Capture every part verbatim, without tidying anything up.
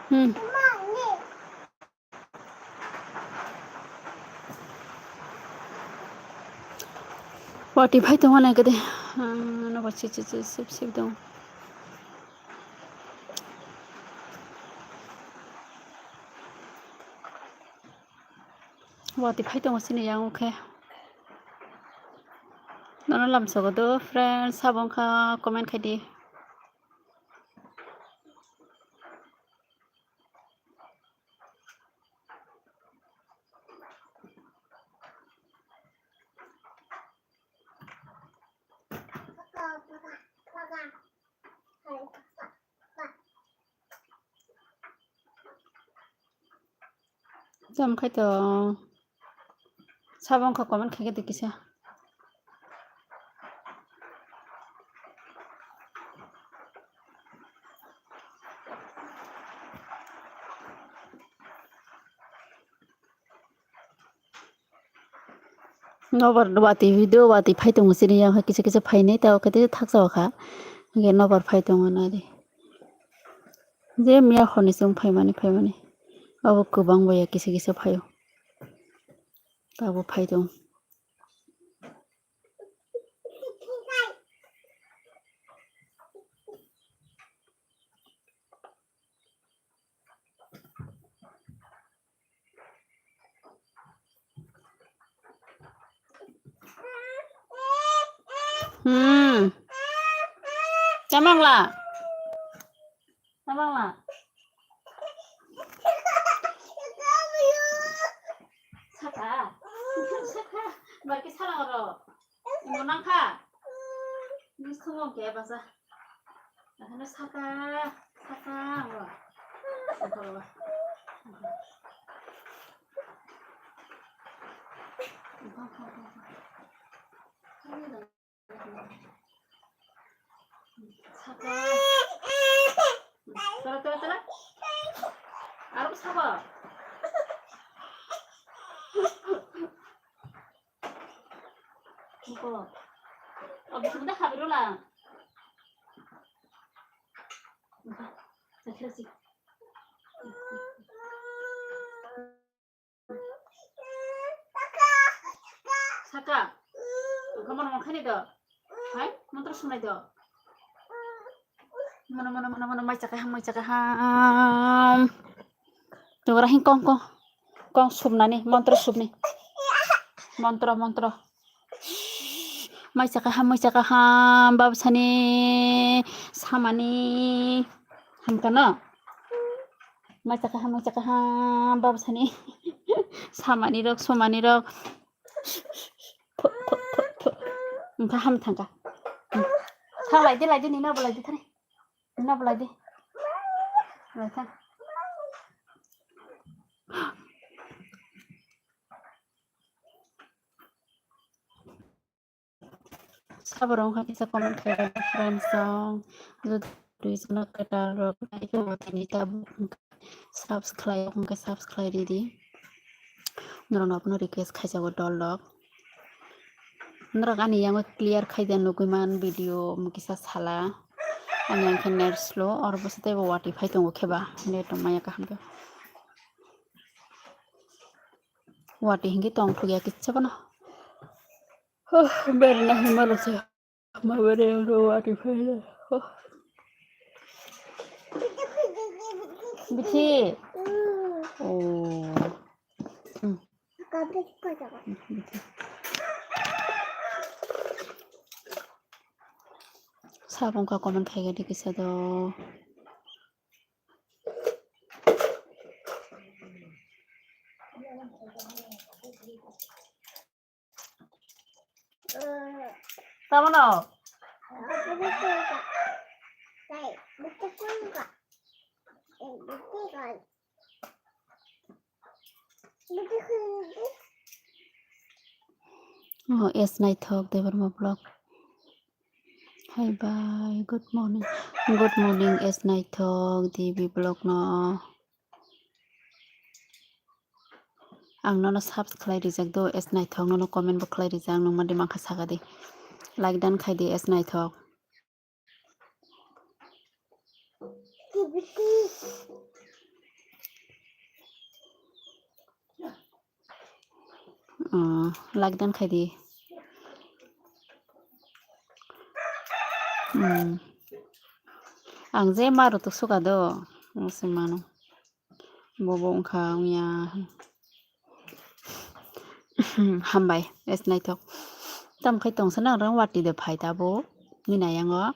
Hmm. Watwi phai tongo naikhe de. Ah, nobar sip sip sip sip tongo. Watwi phai tongo chini yang o khe. Nono lamsogo do friends, sabo wngkha comment khai di. Tamo khai to sabo wngkha comment khai khe de kisa. Nobar watwi video watwi phai tongo chini yang kisa kisa phainai ta khe thaksa o kha. Hingke nobar phai tongo nadi. Je miya hor ni chwng phaimani phaimani. Abo kwbang bai ya kisa kisa phaio. Tabuk phai tongo. Hmm. Chamang la. Chamang la. Saka. Saka. Barki sala oro. Imo nangkha. Ni sungok ya basa. Ano saka, saka, o. Saka, o. Saka. Tara, tara, tara. Aro saka. Iko. Abi sudah habis lah. Saka. Kamu mau makan itu? Hai, mau terus mana itu? Mana, mana, mana, mana, mai chaka ham, mai chaka ham. Tugra hin kong, kong. Kong sumnani, montro sumni. Montro, montro. Mai chaka ham, mai chaka ham, babsani, samani. Hamkano. Mai chaka ham, mai chaka ham, babsani. Samani rok, sumani rok. Phu, phu, phu, phu. Wngkha ham thangkha. Thang lai di, lai di, nini abo lai di thani. Nini abo lai di. Lai thang. Saborok wngkha kisa comment khairok friends song. Jodi twi jono kwtal rok naikhe watini tabuk wngkha subscribe wngkha subscribe ridi. Norok no abono request khaijago dol rok. Norok ani yango clear khaide nugwi man video kisa sala. Ani yang khe net slow or bwswk teibo watwi phai tongo kheba net rok maya kaham khe. Watwi hinkhe tong thukya kisa bono. Huh, berna himalo se. Ma bere ro watwi phai na. Huh. Bithi. Oh. Hmm. Sabong ka comment khaigadi kisa do. Tamano? Oh, S Naithok Debbarma vlog. Hi, bye. Good morning. Good morning, S Naithok D B vlog no. Ang nono subs khlai rijak do, S Naithok nono comment bo khlai rijak, nungma di mankha saka di. Like dan khai di, S Naithok. Oh, like dan khai di. Hmm. Ang je maru tuk suka do, musimano. Bobo wngkha wngya. Hambai, S Naithok. Tamo khai tongsa nang rang watwi de phai tabo. Nini ayango.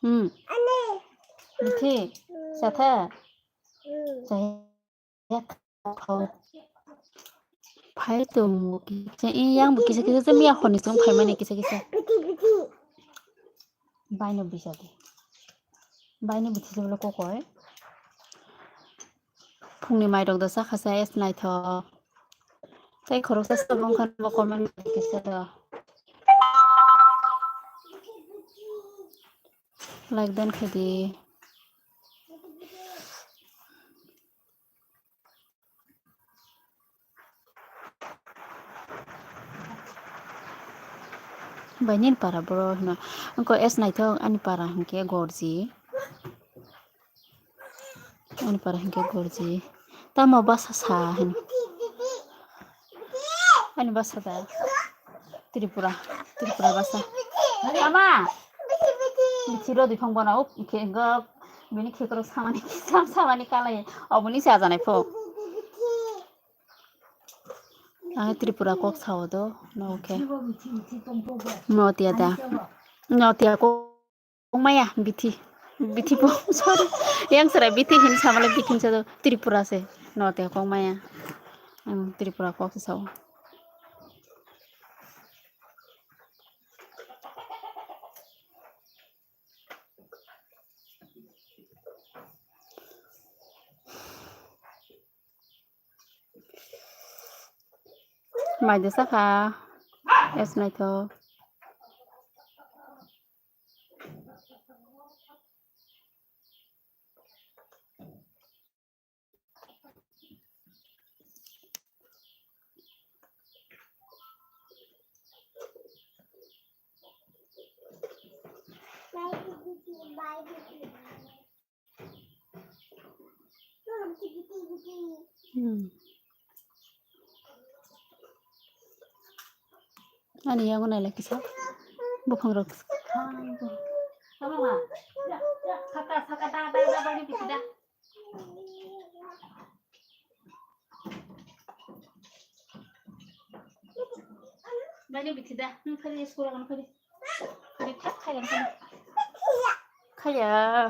Hmm. Bithi. Satha. Phai tongo kisa, e, yang bo kisa kisa se miya hor ni song phai mani kisa kisa. Bai no bisa di. Bai no bithi se bolo kokoi. Phungni mai rok do sakha sa S Naithok. Tei khoroksa sabong khan bo comment kisa do. Like dan khai di. Bai nini para boro hino. Angko S Naithok ani para hinkhe Gorji. Ani para hinkhe Gorji. Tamo basa sa hino. Ani basa da. Tripura, Tripura basa. Ama. Bithi rodi phang bona, ok, khe, go, bini khekrok samani, sam samani kalai, oboni se ajanai pho. Ang Tripura kok sao do, no, ok. No, tia da. No, tia kok maya, bithi. Bithi po, sorry. Yang serai bithi hin samale bithi hin sado, Tripura se. No, tia kok maya. Ang Tripura kok sao. Mai de sakha, S Naithok. Hmm. Ani yago nailai kisa. Buphang rok. Tama ma. Ya, ya, saka, saka, da, da, da, bani pisi da. Bani pisi da. Hmm, kali sekolah kan kali. Kali tak kali kan. Kaya.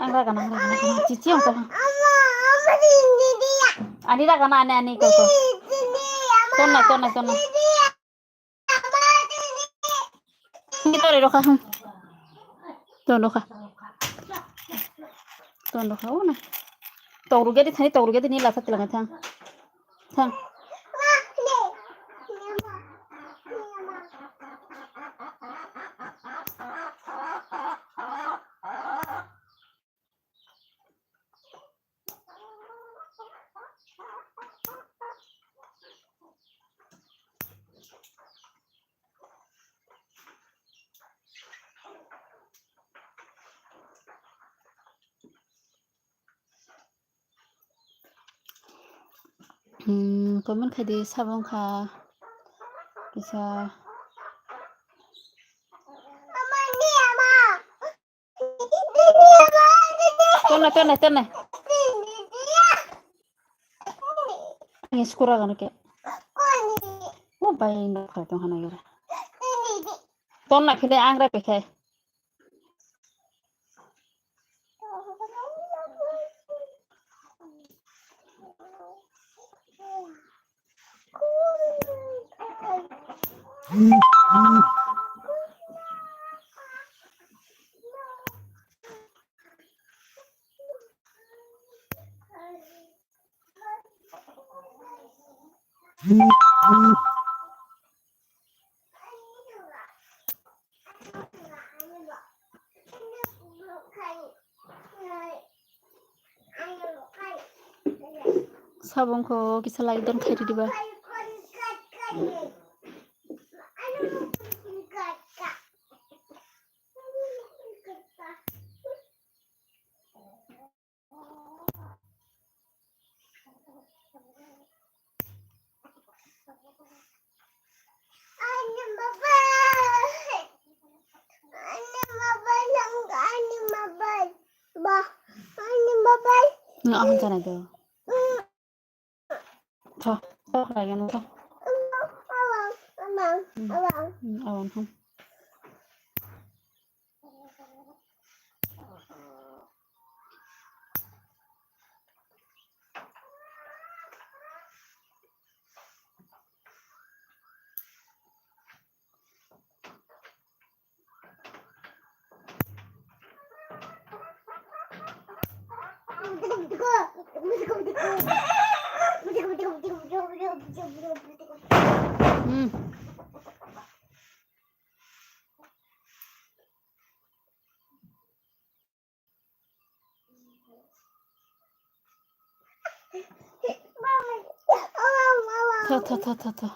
Ang raga na, ang raga na, ang raga na. Cici ang tolong. Ani raga na, ani, ani, kau, kau. Tona, tona, tona. Tori rokha, hmm. Ton rokha. Ton rokha, o na. Tok rugedi thani, tok rugedi ni lasa tilang thang. Thang. Hmm, comment khai di, sabo wngkha kisa. Tonna, tonna, tonna. Ani skura gano ke. O bai no khai tong hana yora. Tonna khile angra pe khai. Sabong ko kisa lai don khairi diba. Nga ahun sana do. Tho, tho, khlai gano, tho. Hmm, hmm, awan, hmm. Hmm. Tho, tho, tho, tho, tho.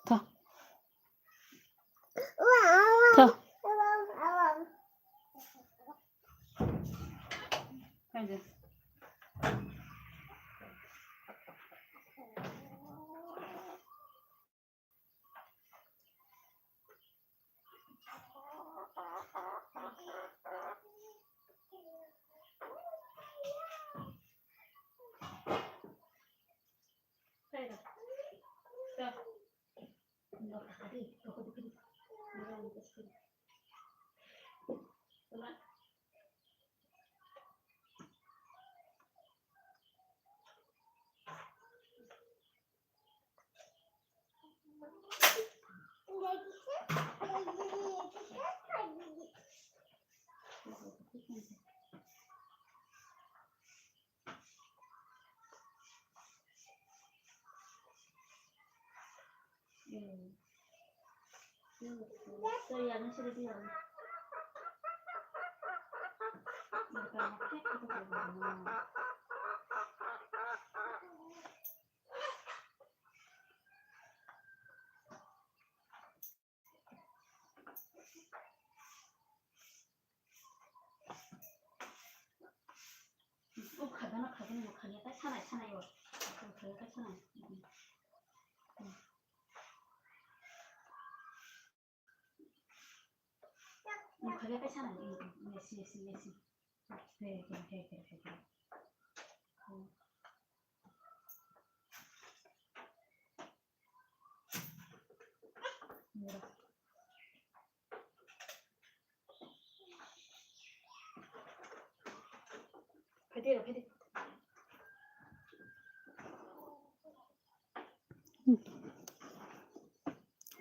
Tho. Tho.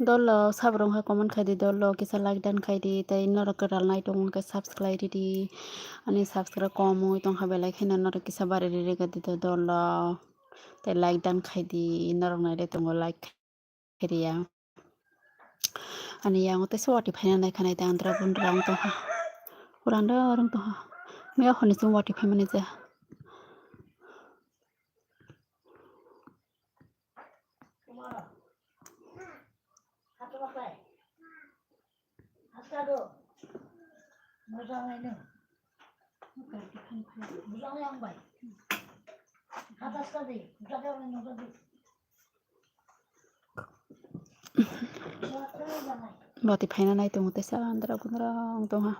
Dolo, sabrong ha comment khai di dolo, kisa like dan khai di, tei norok kwtal nai tongo khe subscribe ridi. Ani subscribe kom oi tong kha belai kheno norok kisa bari riri gadi do dolo. Tei like dan khai di, norok nai de tongo like khai di ya. Ani yang tei se wati phaina nai khanai tei andra gundra wng tong kha. Pura andra wng tong kha. Mia honi chung wati phaimani ja. Bati phaina nai tongo tei sa andra gundra wng tong ha.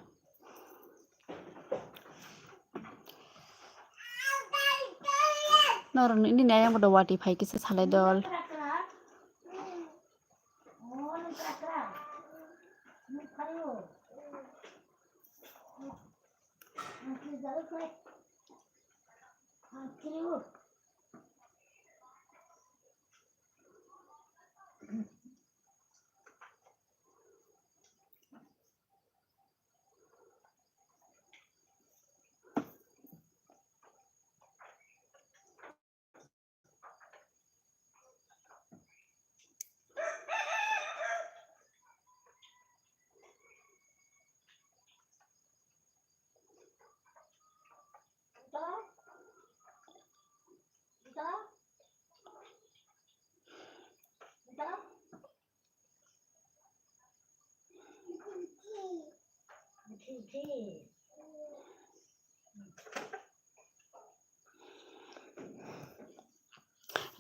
Norok ni, nini ayang bodo wati phai kisa salai dol.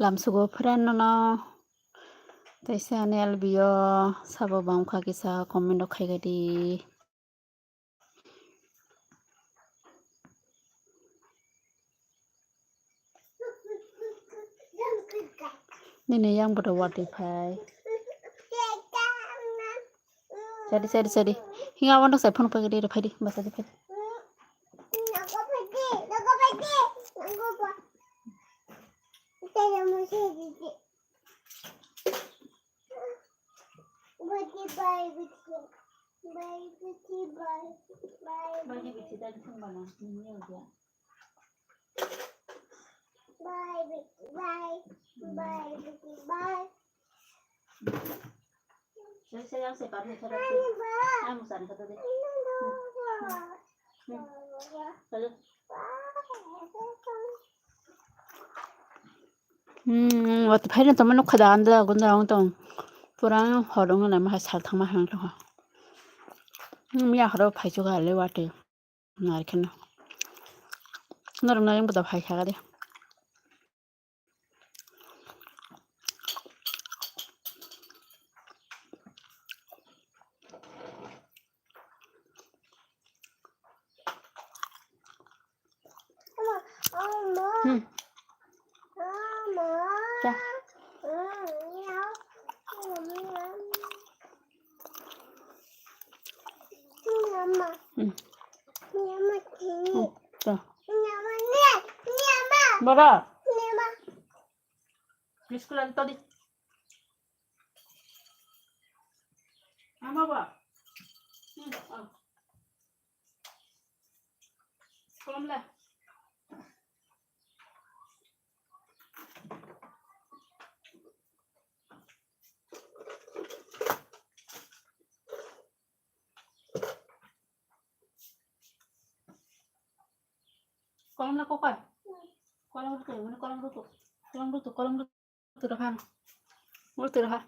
Lamsugo friend no teisa ani L B o sabo bangkha kisa comment rok khaigadi. Nini yang bodo wati phai. Sadi, sadi, sadi. Hinga wano sai phone pagadi re phai di, basa di phai. Bye, bye, bye, bye. Bye, bye, bye, bye. Bye, bye, bye, bye, bye. Saya, saya, saya, saya, saya, saya. Bye, bye. Saya mau sana, kata dia. Hmm. Hmm. Halo. Hmm, wati phaina tongma nukha da, andra gundra wng tong. Pura hor wng nai ma hai sal thangma hai tongkha. Hmm, miya horo phaichukha le wati. Narikheno. Norok nai wng bwdw phai kha de. Hmm. Ya. Hmm. Hmm. Ya. Bara. School ani todi. Ama ba. Hmm. Oh. Kolom le. Kolom le kokoi. Kolom rutu, ini kolom rutu. Kolom rutu, kolom rutu. Rutu roha. Rutu roha.